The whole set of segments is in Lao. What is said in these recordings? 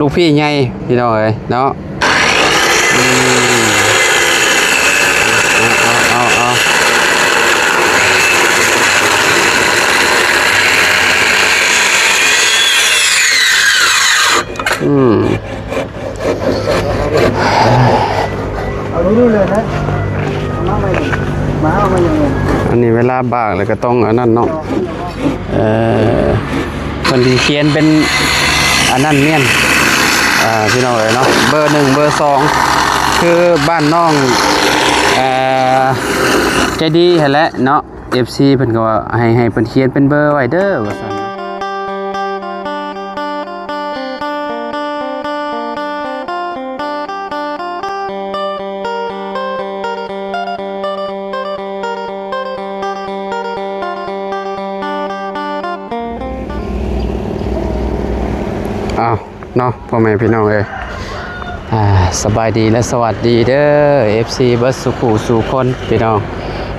ລູກພີ່ໃຫຍ່ພີ່ນ້ອງເອີຍເນາະ. ອືມ ເອົາ ເອົາ ເອົາ ເອົາ ອືມ ເອົາລຸ້ນເລີຍນະ ເອົາມາໃໝ່ ມາເອົາມາຫຍັງນີ້. ອັນນີ້ເວລາບາກແລ້ວກໍຕ້ອງອັນນັ້ນເນາະ. ເອີ ເພິ່ນຊິຂຽນເປັນອັນນັ້ນແມ່ນ ອ່າ ພີ່ນ້ອງເອີຍເນາະ ເບີໜຶ່ງ ເບີສອງ ຄືບ້ານນ້ອງ ເອີ ໃຈດີຫັ້ນແຫຼະເນາະ. ເອັຟຊີ ເພິ່ນກໍວ່າໃຫ້ ໃຫ້ເພິ່ນຂຽນເປັນເບີໄວ້ເດີ ວ່າຊັ້ນ. ອ້າວ ເນາະ ພໍ່ແມ່ພີ່ນ້ອງເອີຍ ອ່າ ສະບາຍດີ ແລະ ສະຫວັດດີເດີ ເອັຟຊີ ເບິດສູ່ຜູ້ສູ່ຄົນ ພີ່ນ້ອງ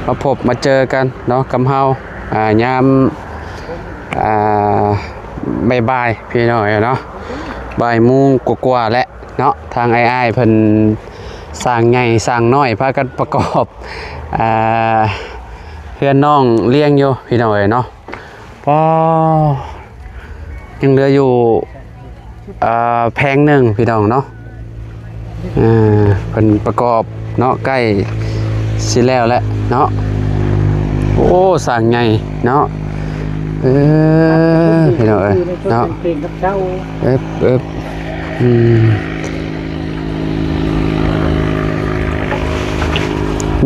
ມາພົບມາເຈີກັນເນາະ ກັບເຮົາ ອ່າ ຍາມ ອ່າ ບ່າຍໆ ພີ່ນ້ອງເອີຍເນາະ ບ່າຍໂມງກວ່າໆແຫຼະເນາະ. ທາງອ້າຍໆເພິ່ນ ຊ່າງໃຫຍ່ຊ່າງນ້ອຍ ພາກັນປະກອບ ອ່າ ເຮືອນນ້ອງລ້ຽງຢູ່ ພີ່ນ້ອງເອີຍເນາະ. ປໍ ຍັງເຫຼືອຢູ່ ອ່າ ແຜງໜຶ່ງ ພີ່ນ້ອງເນາະ. ເອີ ເພິ່ນປະກອບເນາະ ໃກ້ຊິແລ້ວແຫຼະເນາະ. ໂອ້ ສ້າງໃຫຍ່ເນາະ ເອີ ພີ່ນ້ອງເອີຍເນາະ. ເອີບ ເອີບ ອືມ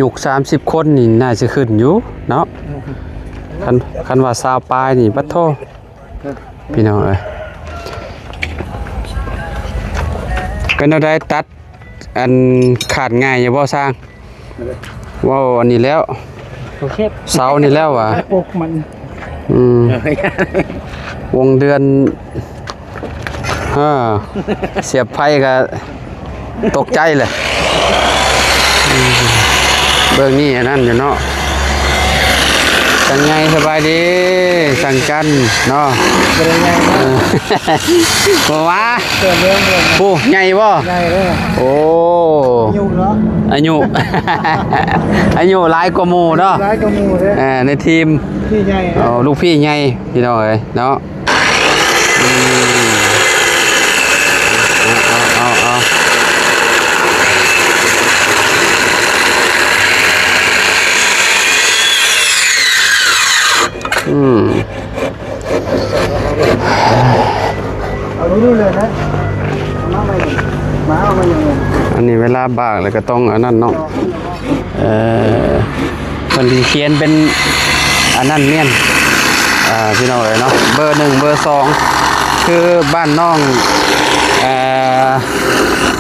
ຍົກສາມສິບຄົນນີ້ໜ້າຈະຂຶ້ນຢູ່ເນາະ. ຄັນ ຄັນວ່າຊາວປາຍນີ້ ປະໂທ ພີ່ນ້ອງເອີຍ ເປັນແນວໃດ ຕັດອັນຂາດງ່າຍຢູ່ບໍ່ຊ່າງ? ເວົ້າອັນນີ້ແລ້ວ ໂອເຄ ເສົານີ້ແລ້ວຫວາ? ປົກມັນ ອືມ ວົງເດືອນ ເອີ ສຽບໄຟກໍຕົກໃຈແຫຼະ. ອືມ ເບິ່ງນີ້ອັນນັ້ນຢູ່ເນາະ ຊ່າງໃຫຍ່. ສະບາຍດີຊ່າງຈັນເນາະ. ບໍ່ໄດ້ໃຫຍ່ເນາະ ເອີ ບໍ່ວ່າ ເກີດເລື່ອງເລີຍ ຜູ້ໃຫຍ່ບໍ່? ໃຫຍ່ເດີ ໂອ້ ອາຍຸເນາະ ອາຍຸ ອາຍຸຫຼາຍກວ່າໝູ່ເນາະ ຫຼາຍກວ່າໝູ່ເດ້ ເອີ ໃນທີມ ພີ່ໃຫຍ່ ເອົາ ລູກພີ່ໃຫຍ່ ພີ່ນ້ອງເອີຍເນາະ. ອືມ ເອົາ ເອົາ ເອົາ ເອົາ ອືມ ເອົາລຸ້ນເລີຍນະ ເອົາມາໃໝ່ ມາເອົາມາຫຍັງນີ້. ອັນນີ້ເວລາບາກແລ້ວກໍຕ້ອງອັນນັ້ນເນາະ. ເອີ ເພິ່ນຊິຂຽນເປັນອັນນັ້ນແມ່ນ ອ່າ ພີ່ນ້ອງເອີຍເນາະ ເບີໜຶ່ງ ເບີສອງ ຄືບ້ານນ້ອງ ເອີ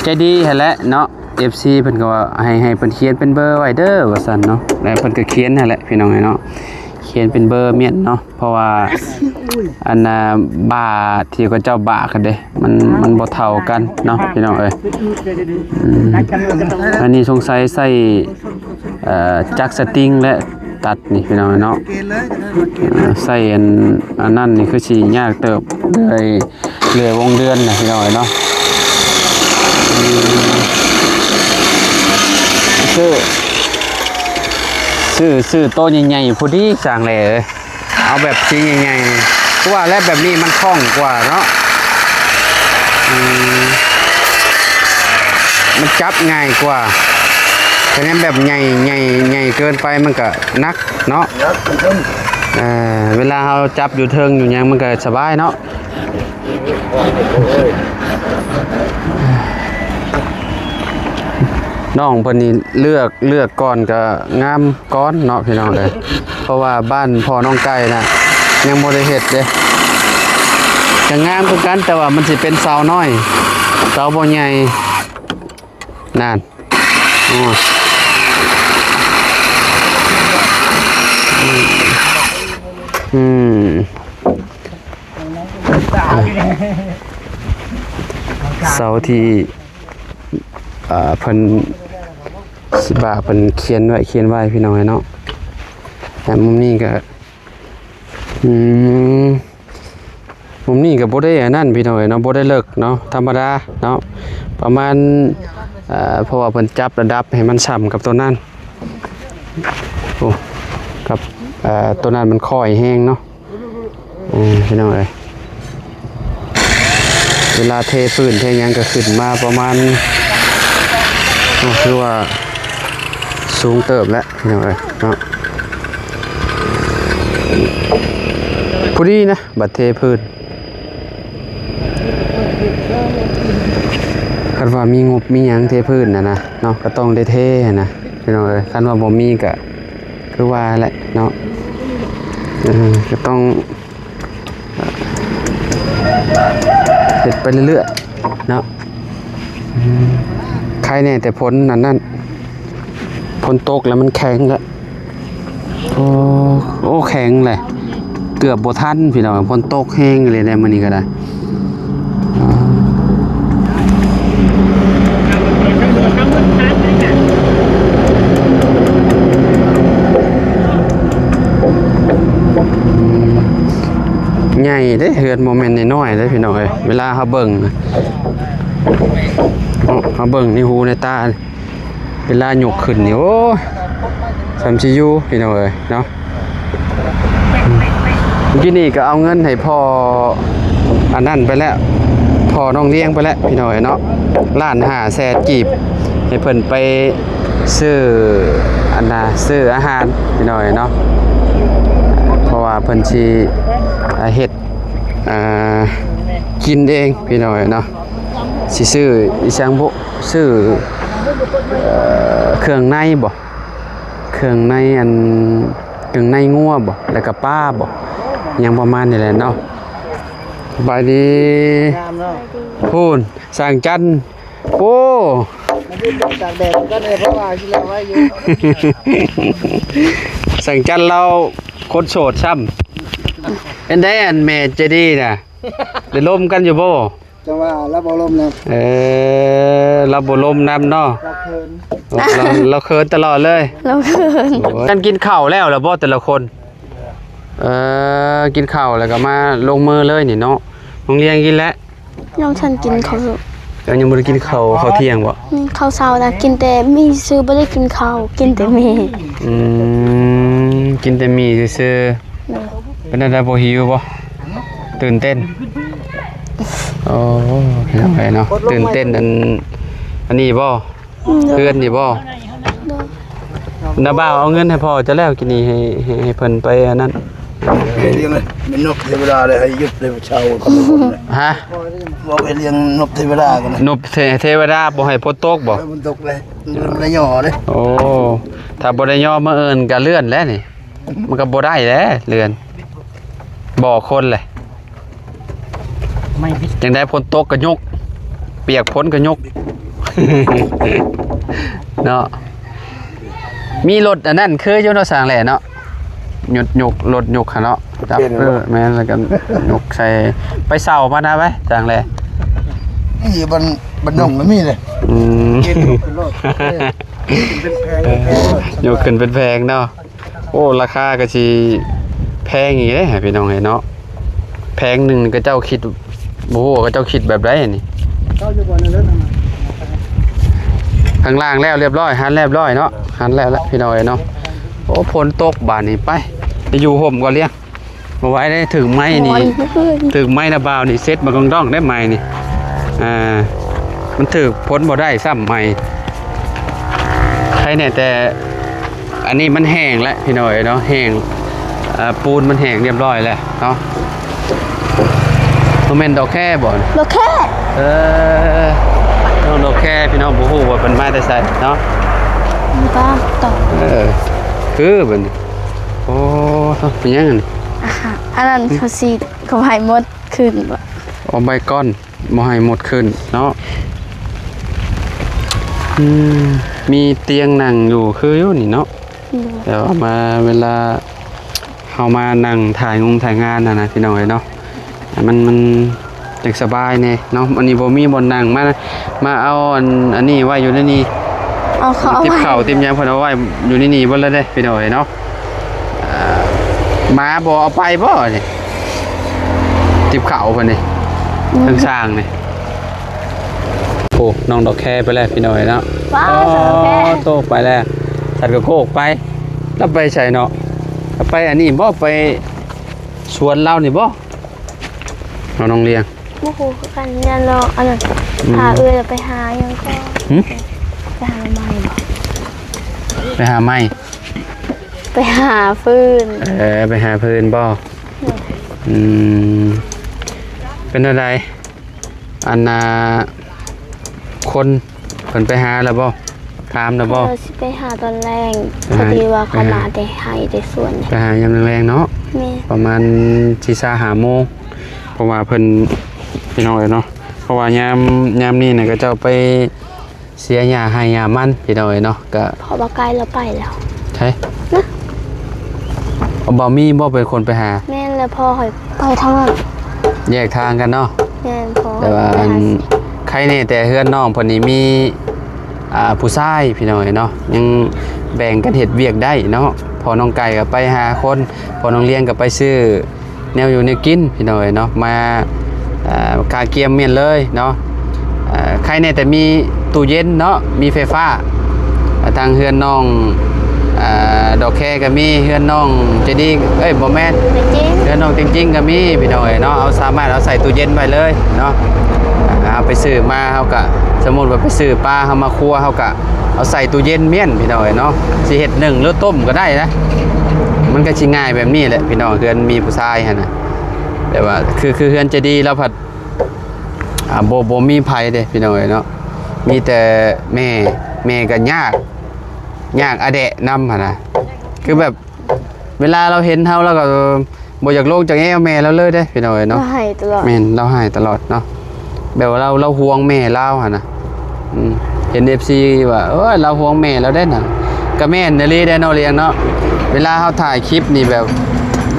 ໃຈດີຫັ້ນແຫຼະເນາະ. ເອັຟຊີ ເພິ່ນກໍວ່າໃຫ້ ໃຫ້ເພິ່ນຂຽນເປັນເບີໄວ້ເດີ ວ່າຊັ້ນເນາະ. ແລ້ວເພິ່ນກໍຂຽນຫັ້ນແຫຼະ ພີ່ນ້ອງເອີຍເນາະ ຂຽນເປັນເບີແມ່ນເນາະ ເພາະວ່າ ອັນນ່າ ບາທີ່ເຂົາເຈົ້າບາກຫັ້ນເດ້ ມັນ ມັນບໍ່ເທົ່າກັນເນາະ ພີ່ນ້ອງເອີຍ. ອືມ ອັນນີ້ສົງໄສໃຊ້ ເອີ ຈັກສະຕິງແຫຼະ ຕັດນີ້ ພີ່ນ້ອງເນາະ. ເອີ ໃຊ້ອັນ ອັນນັ້ນນີ້ຄືຊິຍາກເຕີບ ເລື່ອຍ ເລື່ອຍວົງເດືອນນະ ພີ່ນ້ອງເນາະ. ອືມ ຊື້ ຊື້ ຊື້ໂຕໃຫຍ່ໆ ພໍດີຊ່າງແຫຼະເອີຍ. ເອົາແບບຊີ້ໃຫຍ່ໆ ຄືວ່າແລ້ວ ແບບນີ້ມັນຄ່ອງກວ່າເນາະ. ອືມ ມັນຈັບງ່າຍກວ່າ ແຕ່ແນວແບບໃຫຍ່ ໃຫຍ່ ໃຫຍ່ເກີນໄປມັນກະໜັກເນາະ. ເອີ ເວລາເຮົາຈັບຢູ່ເທິງຢູ່ຫຍັງມັນກະສະບາຍເນາະ. ນ້ອງເພິ່ນນີ້ເລືອກ ເລືອກກ່ອນກະງາມກ່ອນເນາະ ພີ່ນ້ອງເອີຍ. ເພາະວ່າບ້ານພໍ່ນ້ອງໄກ່ນະ ຍັງບໍ່ໄດ້ເຮັດເດ້ ກະງາມຄືກັນ ແຕ່ວ່າມັນຊິເປັນເສົານ້ອຍ ເສົາບໍ່ໃຫຍ່ ນັ້ນ. ໂອ້ຍ ອືມ ເສົາທີ່ ເອີ ເພິ່ນຊິບາກ ເພິ່ນຂຽນໄວ້ ຂຽນໄວ້ ພີ່ນ້ອງເອີຍເນາະ. ແຕ່ມຸມນີ້ກະ ອືມ ມຸມນີ້ກໍບໍ່ໄດ້ອັນນັ້ນພີ່ນ້ອງເອີຍເນາະ ບໍ່ໄດ້ເລິກເນາະ ທຳມະດາເນາະ ປະມານ ເອີ ເພາະວ່າເພິ່ນຈັບລະດັບໃຫ້ມັນຊ່ຳກັບໂຕນັ້ນ ໂອ້ ກັບ ເອີ ໂຕນັ້ນມັນຄ່ອຍແຮງເນາະ. ເອີ ພີ່ນ້ອງເອີຍ ເວລາເທພື້ນເທຫຍັງກໍຂຶ້ນມາປະມານ ໂອ້ ຖືວ່າສູງເຕີບແລ້ວພີ່ນ້ອງເອີຍເນາະ ພໍດີນະ ບັດເທພື້ນ ຄັນວ່າມີງົບມີຫຍັງເທພື້ນນະນະເນາະ ກໍຕ້ອງໄດ້ເທນະ ພີ່ນ້ອງເອີຍ ຄັນວ່າບໍ່ມີກໍຄືວ່າແຫຼະເນາະ ເອີ ກໍຕ້ອງເຮັດໄປເລື້ອຍໆເນາະ ໄຄແນ່ແຕ່ຝົນອັນນັ້ນ ຝົນຕົກແລ້ວມັນແຂງແລ້ວ ໂອ້ ໂອ້ ແຂງແຫຼະ ເກືອບບໍ່ທັນພີ່ນ້ອງ ຝົນຕົກແຮງອີ່ຫຼີໃດ໋ມື້ນີ້ກໍໄດ້ ໃຫຍ່ເດ້ ເຮືອນບໍ່ແມ່ນນ້ອຍໆເດ້ພີ່ນ້ອງເອີຍ ເວລາເຮົາເບິ່ງນະ ເຮົາເບິ່ງໃນຫູໃນຕາ ເວລາຍົກຂຶ້ນນີ້ ໂອ້ຍ ສ່ຳຊິຢູ່ພີ່ນ້ອງເອີຍເນາະ ເມື່ອກີ້ນີ້ກໍເອົາເງິນໃຫ້ພໍ່ອັນນັ້ນໄປແລ້ວ ພໍ່ນ້ອງລຽງໄປແລ້ວພີ່ນ້ອງເອີຍເນາະ ລ້ານຫ້າແສນກີບ ໃຫ້ເພິ່ນໄປຊື້ອັນນ່າ ຊື້ອາຫານພີ່ນ້ອງເອີຍເນາະ ເພາະວ່າເພິ່ນຊິ ອ່າ ເຮັດ ອ່າ ກິນເອງພີ່ນ້ອງເອີຍເນາະ ຊິຊື້ອີ່ຫຍັງບຸ ຊື້ ເອີ ເຄື່ອງໃນບໍ ເຄື່ອງໃນອັນ ເຄື່ອງໃນງົວບໍ ແລ້ວກໍປາບໍ ຫຍັງປະມານນີ້ແຫຼະເນາະ ສະບາຍດີ ງາມເນາະ ພຸ້ນ ສາງຈັນ ໂອ້ ມາຢືນຕາກແດດກັນເລີຍ ເພາະວ່າຊິແລ້ວໄວຢູ່ ສາງຈັນລາວຄົນໂສດຊ້ຳ ເປັນໃດອັນແມ່ໃຈດີນະ ໄດ້ລົມກັນຢູ່ບໍ່? ຈັ່ງວ່າລາວບໍ່ລົມນຳ ເອີ ລາວບໍ່ລົມນຳເນາະ ລາວເຂີນ ລາວ ລາວເຂີນຕະຫຼອດເລີຍ ລາວເຂີນ ໂອ້ຍ ກັນກິນເຂົ້າແລ້ວລະບໍ່ແຕ່ລະຄົນ? ເອີ ກິນເຂົ້າແລ້ວກໍມາລົງມືເລີຍນີ້ເນາະ ໂຮງຮຽນກິນແລ້ວ ຍັງບໍ່ທັນກິນເຂົ້າ ເຈົ້າຍັງບໍ່ໄດ້ກິນເຂົ້າ ເຂົ້າທ່ຽງບໍ່? ອືມ ເຂົ້າເຊົ້ານະ ກິນແຕ່ໝີ່ຊື່ ບໍ່ໄດ້ກິນເຂົ້າ ກິນແຕ່ໝີ່ ອືມ ກິນແຕ່ໝີ່ຊື່ໆ ໂດຍ ເປັນແນວໃດ ບໍ່ຫິວບໍ່? ຕື່ນເຕັ້ນ ໂອ້ ພີ່ນ້ອງເອີຍເນາະ ຕື່ນເຕັ້ນອັນ ອັນນີ້ບໍ່? ອືມ ເຮືອນນີ້ບໍ່? ໂດຍ ນ້າບ່າວເອົາເງິນໃຫ້ພໍ່ເຈົ້າແລ້ວກີ້ນີ້ ໃຫ້ ໃຫ້ ໃຫ້ເພິ່ນໄປອັນນັ້ນ ເຮັດຫຍັງເລີຍ ແມ່ນນົບເທວະດາເລີຍ ໃຫ້ຢຸດເລີຍ ເຊົາ ຮະ? ບອກໃຫ້ລ້ຽງນົບເທວະດາກັນ ນົບເທ ເທວະດາບໍ່ໃຫ້ຝົນຕົກບໍ່? ໃຫ້ຝົນຕົກເລີຍ ບໍ່ໄດ້ຍໍເດ້ ໂອ້ ຖ້າບໍ່ໄດ້ຍໍມື້ອື່ນກໍເລື່ອນແລ້ວນີ້ ມັນກໍບໍ່ໄດ້ແຫຼະ ເລື່ອນ ບໍ່ຄົນແຫຼະ ຈັ່ງໃດຝົນຕົກກໍຍົກ ປຽກຝົນກໍຍົກ ເນາະ ມີລົດອັນນັ້ນຄືຢູ່ເນາະ ຊ່າງແຫຼະເນາະ ຍົກ ຍົກລົດຍົກຫັ້ນເນາະ ຈັບ ເອີ ແມ່ນ ແລ້ວກໍຍົກໃສ່ ໄປເຊົ່າມານະໄວ້ ຊ່າງແຫຼະ ນີ້ບ້ານ ບ້ານດົງກໍມີເດ້ ອືມ ເປັນແຜງ ເປັນແຜງ ຍົກຂຶ້ນເປັນແຜງເນາະ ໂອ້ ລາຄາກໍຊິແພງອີກເດ້ພີ່ນ້ອງເອີຍເນາະ ແຜງໜຶ່ງນີ້ເຂົາເຈົ້າຄິດ ບໍ່ຮູ້ວ່າເຂົາເຈົ້າຄິດແບບໃດນີ້ ຂ້າງລ່າງແລ້ວລຽບຮ້ອຍ ຫັນລຽບຮ້ອຍເນາະ ຫັນແລ້ວລະພີ່ນ້ອງເອີຍເນາະ ໂອ້ ຝົນຕົກບາດນີ້ ໄປ ໄປຢູ່ຮົ່ມກ່ອນລຽງ ບໍ່ໄຫວເດ້ ຖືກໄມ້ນີ້ ຖືກໄມ້ນະບ່າວນີ້ ເຊັດມາກອງດອງໄດ້ໄມ້ນີ້ ອ່າ ມັນຖືກຝົນບໍ່ໄດ້ຊ້ຳໄມ້ ໃຄແນ່ແຕ່ ອັນນີ້ມັນແຫ້ງແລ້ວພີ່ນ້ອງເອີຍເນາະ ແຫ້ງ ເອີ ປູນມັນແຫ້ງລຽບຮ້ອຍແລ້ວເນາະ ບໍ່ແມ່ນດອກແຄບໍ່? ດອກແຄ ເອີ ນ້ອງດອກແຄພີ່ນ້ອງ ບໍ່ຮູ້ວ່າເພິ່ນມາແຕ່ໃສເນາະ ບ້ານຕອງ ເອີ ຄືບັດນີ້ ໂອ້ ເປັນຫຍັງອັນນີ້? ອ່າ ອັນນັ້ນເຂົາສີດ ເຂົາໃຫ້ໝົດຂຶ້ນບໍ່? ເອົາໃບກ້ອນ ບໍ່ໃຫ້ໝົດຂຶ້ນເນາະ ອືມ ມີຕຽງນັ່ງຢູ່ຄືຢູ່ນີ້ເນາະ ໂດຍ ແຕ່ວ່າມາເວລາເຮົາມານັ່ງຖ່າຍງົງຖ່າຍງານຫັ້ນນະ ພີ່ນ້ອງເອີຍເນາະ ມັນ ມັນຈັ່ງສະບາຍແດ່ເນາະ ອັນນີ້ບໍ່ມີບ່ອນນັ່ງ ມາ ມາເອົາອັນ ອັນນີ້ໄວ້ຢູ່ໃນນີ້ ເອົາເຂົ້າ ຕິບເຂົ້າຕິບຫຍັງເພິ່ນເອົາໄວ້ຢູ່ໃນນີ້ເບິດແລ້ວເດ້ ພີ່ນ້ອງເອີຍເນາະ ອ່າ ໝາບໍ່ເອົາໄປບໍ່ນີ້? ເ ຕິບເຂົ້າເພິ່ນນີ້ ອືມ ເທິງຊ່າງນີ້. ໂອ້ ນ້ອງດອກແຄໄປແລ້ວພີ່ນ້ອງເອີຍເນາະ. ວ້າວ ໂອ້ ສາວດອກແຄ ໂຕໄປແລ້ວ. ສັດກະໂກກໄປ ລາວໄປໃສເນາະ? ລາວໄປອັນນີ້ບໍ່? ໄປສວນລາວນີ້ບໍ່? ເອົານ້ອງລຽງ ບໍ່ຮູ້ຄືກັນ. ຢ້ານລາວອັນນັ້ນ ອືມ ພາເອື້ອຍລາວໄປຫາຫຍັງກໍ ຫື? ໄປຫາໄມ້ບໍ່? ໄປຫາໄມ້ ໄປຫາຟືນ. ເອີ ໄປຫາຟືນບໍ່? ໂດຍ. ອືມ ເປັນແນວໃດ? ອັນນ່າ ຄົນເພິ່ນໄປຫາແລ້ວບໍ່? ຖາມແລ້ວບໍ່? ເອີ ຊິໄປຫາຕອນແລງ. ໄປຫາ ພໍດີວ່າເຂົາມາແຕ່ໄຮ່ແຕ່ສວນ. ໄປຫາຍາມແລງໆເນາະ. ແມ່ນ. ປະມານສີ່ສາມຫ້າໂມງ ເພາະວ່າເພິ່ນ ພີ່ນ້ອງເອີຍເນາະ ເພາະວ່າຍາມ ຍາມນີ້ນະ ເຂົາເຈົ້າໄປ ເສຍຫຍ້າໄຮ່ຫຍ້າມັນ ພີ່ນ້ອງເອີຍເນາະ. ກະ ພໍ່ບ່າວໄກ່ລາວໄປແລ້ວ. ໃສ? ນະ ບໍ່ມີບໍ່ເປັນຄົນໄປຫາ? ແມ່ນແລ້ວ ພໍ່ຂ້ອຍໄປທາງນັ້ນ. ແຍກທາງກັນເນາະ. ແມ່ນ. ພໍ່ ແຕ່ວ່າ ອັນ ໄຄແນ່ແຕ່ເຮືອນນ້ອງເພິ່ນນີ້ມີ ອ່າ ຜູ້ຊາຍ ພີ່ນ້ອງເອີຍເນາະ ຍັງແບ່ງກັນເຮັດວຽກໄດ້ເນາະ. ພໍ່ນ້ອງໄກ່ກໍໄປຫາຄົນ ພໍ່ນ້ອງລຽງກໍໄປຊື້ ແນວຢູ່ແນວກິນ ພີ່ນ້ອງເອີຍເນາະ ມາ ເອີ ກະກຽມມ້ຽນເລີຍເນາະ. ເອີ ໄຄແນ່ແຕ່ມີຕູ້ເຢັນເນາະ ມີໄຟຟ້າ. ເອີ ທາງເຮືອນນ້ອງ ເອີ ດອກແຄກໍມີ ເຮືອນນ້ອງໃຈດີ ເອີຍ ບໍ່ແມ່ນ ເຮືອນນ້ອງເຕັງຈິງກໍມີ ພີ່ນ້ອງເອີຍເນາະ. ເຮົາສາມາດເອົາໃສ່ຕູ້ເຢັນໄວ້ເລີຍເນາະ. ເຮົາໄປຊື້ມາ ເຮົາກໍ ສົມມຸດວ່າໄປຊື້ປາ ເຮົາມາຄົວ ເຮົາກໍ ເອົາໃສ່ຕູ້ເຢັນມ້ຽນ ພີ່ນ້ອງເອີຍເນາະ. ຊິເຮັດໜຶ້ງ ຫຼື ຕົ້ມກໍໄດ້ນະ. ມັນກໍຊິງ່າຍແບບນີ້ແຫຼະ ພີ່ນ້ອງ ເຮືອນມີຜູ້ຊາຍຫັ້ນນະ. ແຕ່ວ່າ ຄື ຄືເຮືອນໃຈດີລາວພັດ ອ່າ ບໍ່ ບໍ່ມີໃຜເດ້ ພີ່ນ້ອງເອີຍເນາະ. ມີແຕ່ແມ່ ແມ່ກໍຍາກ ຍາກອະແດະນຳຫັ້ນນະ. ຄືແບບ ເວລາລາວເຫັນເຮົາ ລາວກໍບໍ່ຢາກລົງຈາກແອວແມ່ລາວເລີຍເດ້ ພີ່ນ້ອງເອີຍເນາະ. ລາວໄຫ້ຕະຫຼອດ. ແມ່ນ ລາວໄຫ້ຕະຫຼອດເນາະ. ແບບວ່າລາວ ລາວຫ່ວງແມ່ລາວຫັ້ນນະ. ອືມ ເຫັນເອັຟຊີວ່າ ໂອ້ຍ ລາວຫ່ວງແມ່ລາວເດ້ນະ. ກໍແມ່ນອີ່ຫຼີເດ້ນ້ອງລຽງເນາະ. ເວລາເຮົາຖ່າຍຄລິບນີ້ແບບ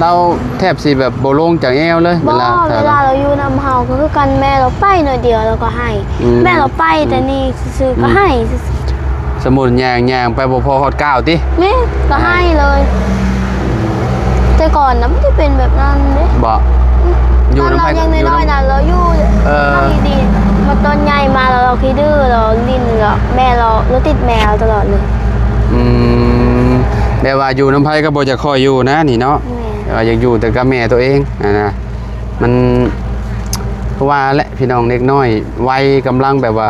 ລາວແທບຊິແບບບໍ່ລົງຈາກແອວເລີຍ. ບໍ່ ເວລາ ເວລາລາວຢູ່ນຳເຮົາກໍຄືກັນ ແມ່ລາວໄປໜ້ອຍດຽວລາວກໍໄຫ້. ອືມ ແມ່ລາວໄປແຕ່ນີ້ຊື່ໆ ອືມ ກໍໄຫ້. ສົມມຸດຍ່າງ ຍ່າງໄປບໍ່ພໍຮອດກ້າວຕິ? ແມ່ນ ກໍໄຫ້ເລີຍ. ແຕ່ກ່ອນນະມັນຈະເປັນແບບນັ້ນເດ້. ບໍ່? ອືມ ຢູ່ນຳໃຜ? ຕອນລາວຍັງນ້ອຍໆນະ ລາວຢູ່ ເອີ ດີໆ ມາຕອນໃຫຍ່ມາລາວຂີ້ດື້ ລາວຫຼິ້ນ ລາວແມ່ລາວ ລາວຕິດແມ່ລາວຕະຫຼອດເລີຍ. ອືມ ແບບວ່າຢູ່ນຳໃຜກໍບໍ່ຢາກຄ່ອຍຢູ່ນະນີ້ເນາະ. ແມ່ນ. ແບບວ່າຢາກຢູ່ແຕ່ກັບແມ່ໂຕເອງຫັ້ນນະ. ມັນ ຄືວ່າແຫຼະ ພີ່ນ້ອງ ເດັກນ້ອຍໄວກຳລັງແບບວ່າ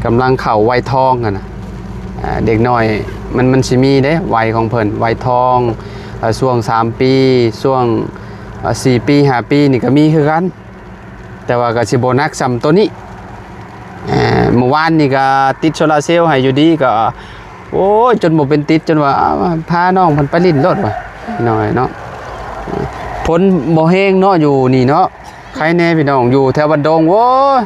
ກຳລັງເຂົ້າໄວທອງຫັ້ນນະ. ອ່າ ເດັກນ້ອຍມັນ ມັນຊິມີເດ້ ໄວຂອງເພິ່ນ ໄວທອງ ເອີ ຊ່ວງສາມປີ ຊ່ວງ ເອີ ສີ່ປີ ຫ້າປີນີ້ກໍມີຄືກັນ ແຕ່ວ່າກໍຊິບໍ່ໜັກສ່ຳໂຕນີ້. ເອີ ມື້ວານນີ້ກໍຕິດໂຊລາເຊວໃຫ້ຢູ່ດີ ກໍ ໂອ້ຍ ຈົນບໍ່ເປັນຕິດ ຈົນວ່າ ອ້າວ ພານ້ອງເພິ່ນໄປຫຼິ້ນໂລດວ່າ ນ້ອຍເນາະ. ຝົນບໍ່ແຮງເນາະ ຢູ່ນີ້ເນາະ. ໃຄແນ່ພີ່ນ້ອງ ຢູ່ແຖວບ້ານດົງ ໂອ້ຍ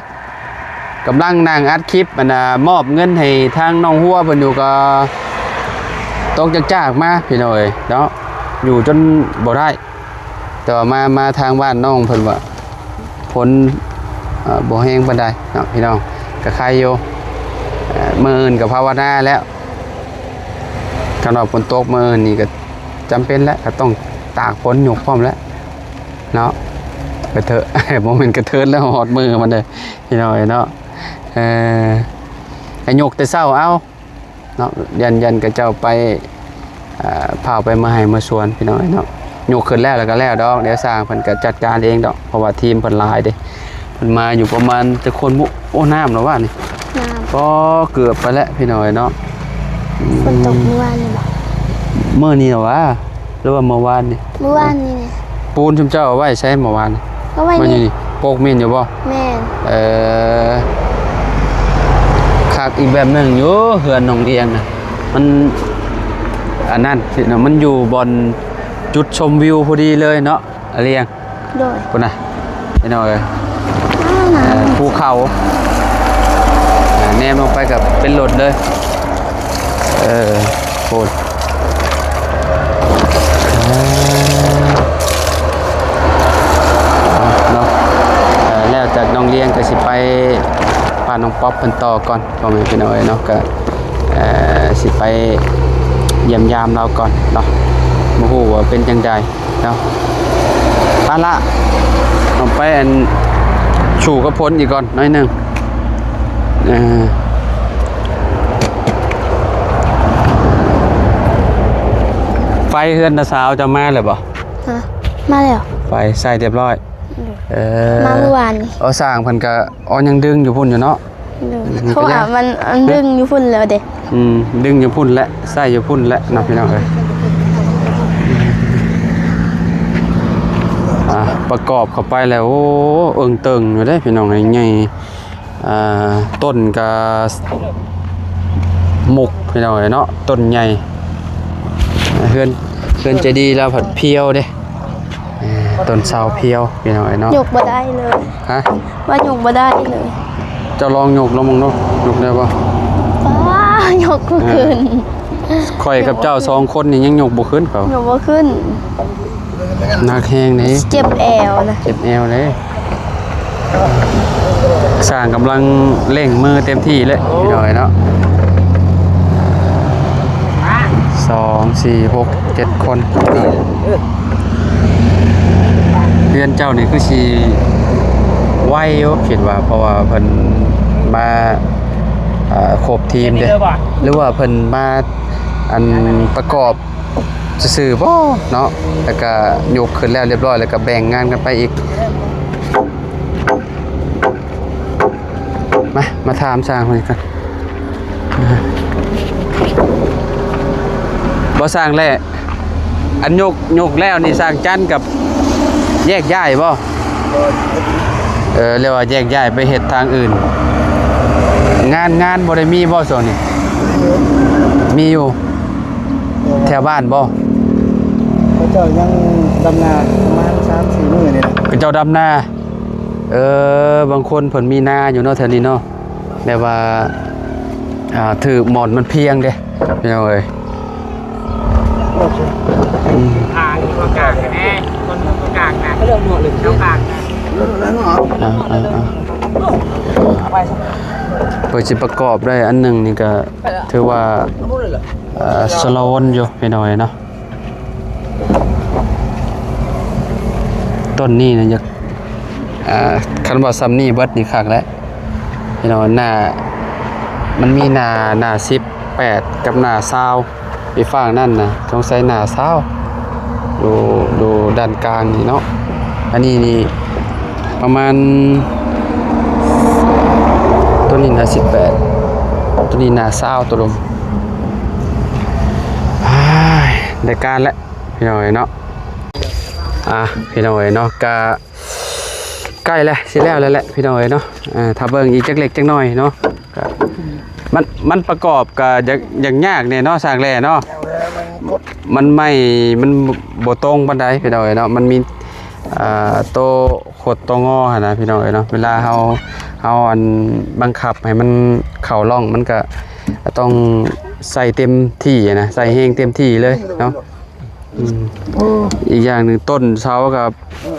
ກຳລັງນັ່ງອັດຄລິບ ອັນນ່າ ມອບເງິນໃຫ້ທາງນ້ອງຫົວເພິ່ນຢູ່ ກໍຕົກຈາກໆມາ ພີ່ນ້ອງເອີຍເນາະ ຢູ່ຈົນບໍ່ໄດ້. ແຕ່ວ່າມາ ມາທາງບ້ານນ້ອງເພິ່ນວ່າ ຝົນ ເອີ ບໍ່ແຮງປານໃດເນາະ ພີ່ນ້ອງ ກໍໄຄຢູ່. ເອີ ມື້ອື່ນກໍພາວະນາແລ້ວ ຄັນວ່າຝົນຕົກມື້ອື່ນນີ້ກໍຈຳເປັນແຫຼະ ກໍຕ້ອງຕາກຝົນຍົກພ້ອມແຫຼະ. ເນາະ ກະເທີ ບໍ່ແມ່ນກະເທີແລ້ວ ຮອດມື້ມັນເດ້ ພີ່ນ້ອງເອີຍເນາະ. ເອີ ໃຫ້ຍົກແຕ່ເຊົ້າເອົາເນາະ ຢ້ານ ຢ້ານເຂົາເຈົ້າໄປ ເອີ ພາໄປເມືອໄຮ່ເມືອສວນ ພີ່ນ້ອງເອີຍເນາະ. ຍົກຂຶ້ນແລ້ວ ແລ້ວກໍແລ້ວດອກ ດຽວຊ່າງເພິ່ນກໍຈັດການເອງດອກ ເພາະວ່າທີມເພິ່ນຫຼາຍເດ້. ເພິ່ນມາຢູ່ປະມານຈັກຄົນບຸ? ໂອ້ ນ້ຳແລ້ວວະນີ້ ນ້ຳ ກໍເກືອບໄປແລ້ວ ພີ່ນ້ອງເອີຍເນາະ. ອືມ ຝົນຕົກມື້ວານນີ້ບໍ? ມື້ນີ້ແຫຼະວະ ຫຼືວ່າມື້ວານນີ້? ມື້ວານນີ້ແຫຼະ. ປູນຊຸມເຈົ້າເອົາໄວ້ໃສມື້ວານນີ້? ເອົາໄວ້ ມັນຢູ່ນີ້ ນີ້ ປົກເມນຢູ່ບໍ່? ແມ່ນ. ເອີ ຄັກອີກແບບໜຶ່ງຢູ່ ເຮືອນນ້ອງລຽງນະ ມັນ ອັນນັ້ນເນາະ ມັນຢູ່ບ່ອນຈຸດຊົມວິວພໍດີເລີຍເນາະ ອາລຽງ. ໂດຍ ພຸ້ນນະ ພີ່ນ້ອງເອີຍ ອ່າ ເອີ ພູເຂົາ ອ່າ ແນມລົງໄປກໍເປັນລົດເລີຍ. ເອີ ໂພດ ອ່າ ເນາະ. ເອີ ແລ້ວຈາກນ້ອງລຽງກໍຊິໄປບ້ານນ້ອງປັອບເພິ່ນຕໍ່ກ່ອນ ພໍ່ແມ່ພີ່ນ້ອງເອີຍເນາະ. ກໍ ເອີ ຊິໄປຢ້ຽມຢາມລາວກ່ອນເນາະ ບໍ່ຮູ້ວ່າເປັນຈັ່ງໃດເນາະ. ໄປ ອາລະ ຕ້ອງໄປອັນ ສູ້ກັບຝົນອີກກ່ອນໜ້ອຍໜຶ່ງ. ເອີ ໄຟເຮືອນນ້າສາວເຈົ້າມາແລ້ວບໍ່? ຮະ? ມາແລ້ວ. ໄຟໃສ່ຮຽບຮ້ອຍ. ເອີ ມາມື້ວານນີ້. ເອີ ຊ່າງເພິ່ນກະ ອໍ ຍັງດຶງຢູ່ພຸ້ນຢູ່ເນາະ. ໂດຍ ອືມ ເພາະວ່າມັນ ມັນດຶງຢູ່ພຸ້ນແລ້ວເດ້. ອືມ ດຶງຢູ່ພຸ້ນແຫຼະ ໃສ່ຢູ່ພຸ້ນແຫຼະເນາະ ພີ່ນ້ອງເອີຍ. ອ່າ ປະກອບເຂົ້າໄປແລ້ວ ໂອ້ ເອີງເຕີງຢູ່ເດ້ ພີ່ນ້ອງເອີຍ ໃຫຍ່. ອ່າ ຕົ້ນກະມຸກ ພີ່ນ້ອງເອີຍເນາະ ຕົ້ນໃຫຍ່ ເຮືອນ ເຮືອນເຈດີລາວພັດພຽວເດ້. ເອີ ຕົ້ນເສົາພຽວ ພີ່ນ້ອງເອີຍເນາະ. ຍົກບໍ່ໄດ້ເລີຍ. ຮະ? ວ່າຍົກບໍ່ໄດ້ເລີຍ. ເຈົ້າລອງຍົກລອງເບິ່ງດູ ຍົກໄດ້ບໍ່? ປ້າ ຍົກບໍ່ຂຶ້ນ. ເອີ ຂ້ອຍກັບເຈົ້າສອງຄົນນີ້ຍັງຍົກບໍ່ຂຶ້ນເຂົາ. ຍົກບໍ່ຂຶ້ນ. ໜັກແຮງເດ້. ເຈັບແອວນະ. ເຈັບແອວເດ້. ຊ່າງກຳລັງເລັ່ງມືເຕັມທີ່ເລີຍ ພີ່ນ້ອງເອີຍເນາະ. ສອງ ສີ່ ຫົກ ເຈັດຄົນ. ເຮືອນເຈົ້ານີ້ຄືຊິໄວຢູ່ ຄິດວ່າ ເພາະວ່າເພິ່ນມາ ເອີ ຄົບທີມເດ້ ຫຼືວ່າເພິ່ນມາ ອັນ ປະກອບ ຊື່ໆ ບໍ່ເນາະ. ແລ້ວກະຍົກຂຶ້ນແລ້ວຮຽບຮ້ອຍ ແລ້ວກະແບ່ງງານກັນໄປອີກ. ມາ ມາຖາມຊ່າງເພິ່ນກ່ອນ. ບໍ່ ຊ່າງແຫຼະ ອັນຍົກ ຍົກແລ້ວນີ້ ຊ່າງຈັນກັບແຍກຍ້າຍບໍ່? ເອີ ເລີຍວ່າແຍກຍ້າຍໄປເຮັດທາງອື່ນ. ງານ ງານບໍ່ໄດ້ມີບໍ່ຊ່ວງນີ້? ມີຢູ່. ແຖວບ້ານບໍ່? ເຂົາເຈົ້າຍັງດຳນາປະມານສາມສີ່ມື້ນີ້ແຫຼະ. ເຂົາເຈົ້າດຳນາ. ເອີ ບາງຄົນເພິ່ນມີນາຢູ່ເນາະ ແຖວນີ້ເນາະ ແບບວ່າ ອ່າ ຖືກໝອນມັນພຽງເດ້ ພີ່ນ້ອງເອີຍ. ອືມ ທາງຢູ່ກາງແນ່ ຄົນຢູ່ກາງນະ ເລື່ອງໝໍ້ເລື່ອງກາງນະ. ອ່າ ອ່າ ອ່າ ເພິ່ນຊິປະກອບໄດ້ອັນໜຶ່ງນີ້ກະຖືວ່າ ເອີ ສະຫຼະວົນຢູ່ ພີ່ນ້ອງເອີຍເນາະ. ຕົ້ນນີ້ນະ ຢາກ ອ່າ ຄັນວ່າຊ່ຳນີ້ເບິດນີ້ຄັກແລ້ວ ພີ່ນ້ອງ. ໜ້າ ມັນມີໜ້າ ໜ້າສິບແປດກັບໜ້າຊາວ ອີກຟາກນັ້ນນະ ສົງໄສໜ້າຊາວ ຢູ່ ຢູ່ດ້ານກາງນີ້ເນາະ. ອັນນີ້ນີ້ປະມານ ໂຕນີ້ໜ້າສິບແປດ ໂຕນີ້ໜ້າຊາວ ໂຕລົມ. ອ້າຍ ໄດ້ການແລ້ວ ພີ່ນ້ອງເອີຍເນາະ. ອ່າ ພີ່ນ້ອງເອີຍເນາະ ກະໃກ້ແລ້ວ ຊິແລ້ວແລ້ວແຫຼະ ພີ່ນ້ອງເອີຍເນາະ. ອ່າ ຖ້າເບິ່ງອີກຈັກເລັກຈັກນ້ອຍເນາະ ກະ ມັນ ມັນປະກອບກະຢາກ ຢາກຍາກແດ່ເນາະ ຊ່າງແຫຼະເນາະ. ມັນໄມ້ ມັນບໍ່ຕົງປານໃດ ພີ່ນ້ອງເອີຍເນາະ. ມັນມີ ອ່າ ໂຕ ຂົດໂຕງໍຫັ້ນນະ ພີ່ນ້ອງເອີຍເນາະ. ເວລາເຮົາ ເຮົາ ອັນ ບັງຄັບໃຫ້ມັນເຂົ້າຮ່ອງ ມັນກະຕ້ອງໃສ່ເຕັມທີ່ນະ ໃສ່ແຮງເຕັມທີ່ເລີຍເນາະ. ອືມ ອີກຢ່າງໜຶ່ງ ຕົ້ນເສົາກໍ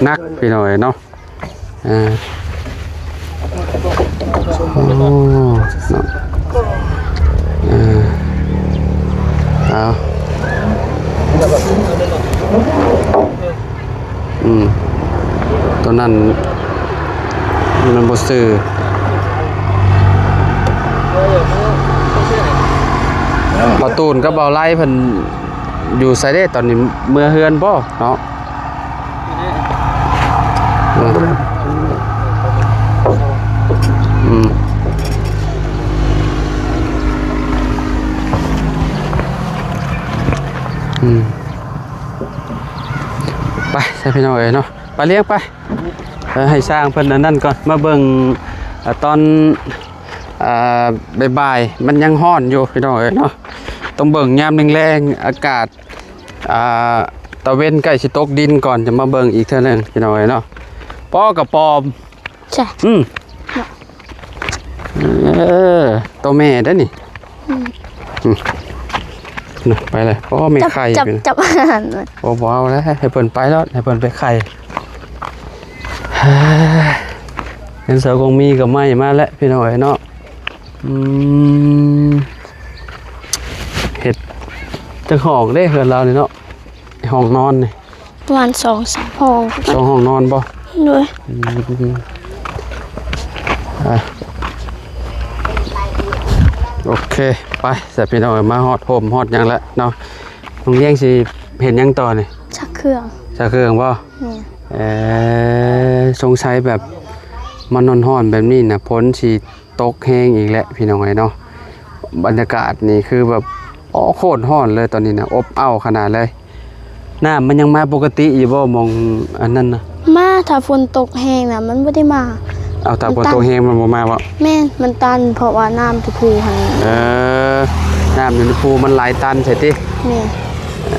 ໜັກ ພີ່ນ້ອງເອີຍເນາະ. ອ່າ ໂອ້ ເນາະ ເອີ ເອົາ ອືມ ຕົວນັ້ນມັນບໍ່ຊື່. ບ່າວຕູນກັບບ່າວໄລເພິ່ນຢູ່ໃສເດ້ຕອນນີ້? ເມືອເຮືອນບໍ່ເນາະ? ອືມ ອືມ ໄປຊະ ພີ່ນ້ອງເອີຍເນາະ. ໄປ ລ້ຽງໄປ. ເອີ ໃຫ້ຊ່າງເພິ່ນອັນນັ້ນກ່ອນ ມາເບິ່ງ ອາ ຕອນ ອ່າ ບ່າຍໆ ມັນຍັງຮ້ອນຢູ່ ພີ່ນ້ອງເອີຍເນາະ. ຕ້ອງເບິ່ງຍາມແລງໆ ອາກາດ ອ່າ ຕາເວັນໃກ້ຊິຕົກດິນກ່ອນ ຈະມາເບິ່ງອີກເທື່ອໜຶ່ງ ພີ່ນ້ອງເອີຍເນາະ. ປໍກະປອມ ຈ້ະ ອືມ ເອີ ໂຕແມ່ເດ້ນີ້. ອືມ ອືມ ນະ ໄປເລີຍ. ໂອ້ ແມ່ໄຂ່ ຈັບ ຈັບ ຈັບ ໂອ້ ບໍ່ເອົາແລ້ວ ໃຫ້ເພິ່ນໄປໂລດ ໃຫ້ເພິ່ນໄປໄຂ່. ເຫັນສາວກົງມີກໍໄໝ້ມາແລ້ວ ພີ່ນ້ອງເອີຍເນາະ. ອືມ ເຮັດຈັກຫ້ອງເດ້ເຮືອນລາວນີ້ເນາະ ຫ້ອງນອນນີ້. ປະມານສອງສາມຫ້ອງ ສອງຫ້ອງນອນບໍ່? ໂດຍ. ອືມ ອ່ະ ໂອເຄ ໄປຊະພີ່ນ້ອງ ມາຮອດຮົ່ມຮອດຫຍັງແລ້ວເນາະ. ນ້ອງລ້ຽງຊິເຮັດຫຍັງຕໍ່ນີ້? ຊັກເຄື່ອງ. ຊັກເຄື່ອງບໍ່? ແມ່ນ. ເອີ ສົງໄສແບບມັນຮ້ອນໆແບບນີ້ນະ ຝົນຊິ ຕົກແຮງອີກແລ້ວພີ່ນ້ອງເອີຍເນາະ. ບັນຍາກາດນີ້ຄືແບບ ໂອ້ ໂຄດຮ້ອນເລີຍຕອນນີ້ນະ ອົບອ້າວຂະໜາດເລີຍ. ນ້ຳມັນຍັງມາປົກກະຕິຢູ່ບໍ່ ໝ່ອງອັນນັ້ນນະ? ມາ ຖ້າຝົນຕົກແຮງນະ ມັນບໍ່ໄດ້ມາ. ເອົາ ຖ້າຝົນຕົກແຮງມັນບໍ່ມາບໍ່? ແມ່ນ ມັນຕັນ ເພາະວ່ານ້ຳທີ່ພູຫັ້ນ. ເອີ ນ້ຳຢູ່ໃນພູມັນໄຫຼຕັນໃສ່ຕິ? ແມ່ນ. ເອີ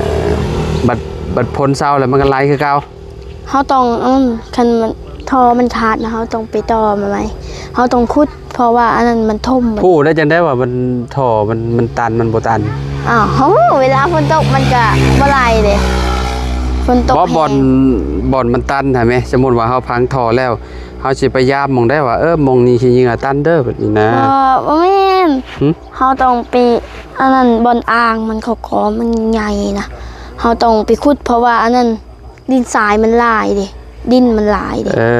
ບັດ ບັດຝົນເຊົາແລ້ວມັນກໍໄຫຼຄືເກົ່າ? ເຮົາຕ້ອງ ອືມ ຄັນມັນ ທໍ່ມັນຂາດນະ ເຮົາຕ້ອງໄປຕໍ່ມາໃໝ່. ເຮົາຕ້ອງຂຸດ ເພາະວ່າອັນນັ້ນມັນຖົມ. ຮູ້ໄດ້ຈັ່ງໃດວ່າມັນ ທໍ່ມັນ ມັນຕັນ ມັນບໍ່ຕັນ? ອ້າວ ເຮົາຮູ້ ເວລາຝົນຕົກມັນກະບໍ່ໄຫຼເດ້ ຝົນຕົກ. ບໍ່ ແຮງ ບ່ອນ ບ່ອນມັນຕັນຫັ້ນແມ ສົມມຸດວ່າເຮົາພັງທໍ່ແລ້ວ ເຮົາຊິໄປຢາມໝ່ອງໃດວ່າ ເອີ ໝ່ອງນີ້ຂີ້ເຫຍື້ອຕັນເດີ ແບບນີ້ນະ? ບໍ່ ບໍ່ແມ່ນ. ຫື? ເຮົາຕ້ອງໄປ ອັນນັ້ນ ບ່ອນອ່າງມັນ ເຂົາກໍມັນໃຫຍ່ນະ ເຮົາຕ້ອງໄປຂຸດ ເພາະວ່າອັນນັ້ນ ດິນຊາຍມັນຫຼາຍເດ້ ດິນມັນຫຼາຍເດ້. ເອີ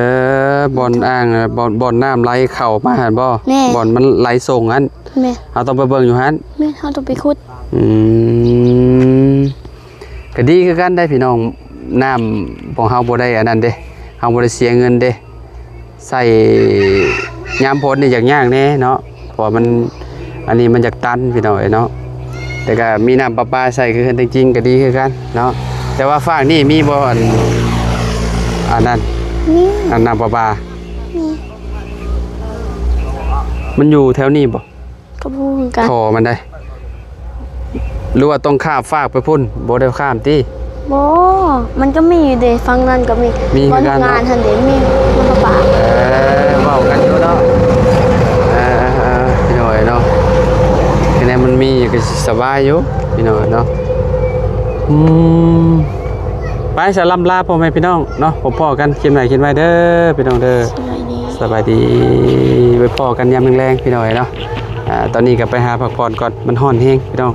ບ່ອນອ່າງ ບ່ອນ ບ່ອນນ້ຳໄຫຼເຂົ້າມາຫັ້ນບໍ່? ແມ່ນ. ບ່ອນມັນໄຫຼສົ່ງຫັ້ນ? ແມ່ນ. ເຮົາຕ້ອງໄປເບິ່ງຢູ່ຫັ້ນ? ແມ່ນ ເຮົາຕ້ອງໄປຂຸດ. ອືມ ກໍດີຄືກັນໄດ໋ພີ່ນ້ອງ ນ້ຳຂອງເຮົາບໍ່ໄດ້ອັນນັ້ນເດ້ ເຮົາບໍ່ໄດ້ເສຍເງິນເດ້. ໃສ່ຍາມຝົນນີ້ຢາກຍາກແດ່ເນາະ ເພາະວ່າມັນ ອັນນີ້ມັນຢາກຕັນພີ່ນ້ອງເອີຍເນາະ. ແຕ່ກໍມີນ້ຳປະປາໃຊ້ຄືກັນ ແຕ່ຈິງກໍດີຄືກັນເນາະ. ແຕ່ວ່າຟາກນີ້ມີບໍ່ ອັນ ອັນນັ້ນ? ມີ ອັນນ້ຳປະປາ. ມີ ມັນຢູ່ແຖວນີ້ບໍ່? ກໍບໍ່ຮູ້ຄືກັນ ທໍ່ມັນໄດ໋ ຫຼືວ່າຕ້ອງຂ້າມຟາກໄປພຸ້ນ? ບໍ່ໄດ້ຂ້າມຕິ? ບໍ່ ມັນກໍມີຢູ່ເດ້ ຝັ່ງນັ້ນກໍມີ ມີຄືກັນເນາະ ບ່ອນງານຫັ້ນເດ້ ມີນ້ຳປະປາ. ເອີ ເວົ້າກັນຢູ່ເນາະ ເອີ ເອີ ເອີ ພີ່ນ້ອງເອີຍເນາະ ແນວມັນມີກໍຊິສະບາຍຢູ່ພີ່ນ້ອງເນາະ. ອືມ ໄປສະ ລ່ຳລາພໍ່ແມ່ພີ່ນ້ອງເນາະ ພົບພໍ້ກັນຄລິບໜ້າຄລິບໃໝ່ເດີພີ່ນ້ອງເດີ. ສະບາຍດີ ສະບາຍດີ ໄວ້ພໍ້ກັນຍາມແລງໆ ພີ່ນ້ອງເອີຍເນາະ. ອ່າ ຕອນນີ້ກໍໄປຫາພັກຜ່ອນກ່ອນ ມັນຮ້ອນແຮງພີ່ນ້ອງ.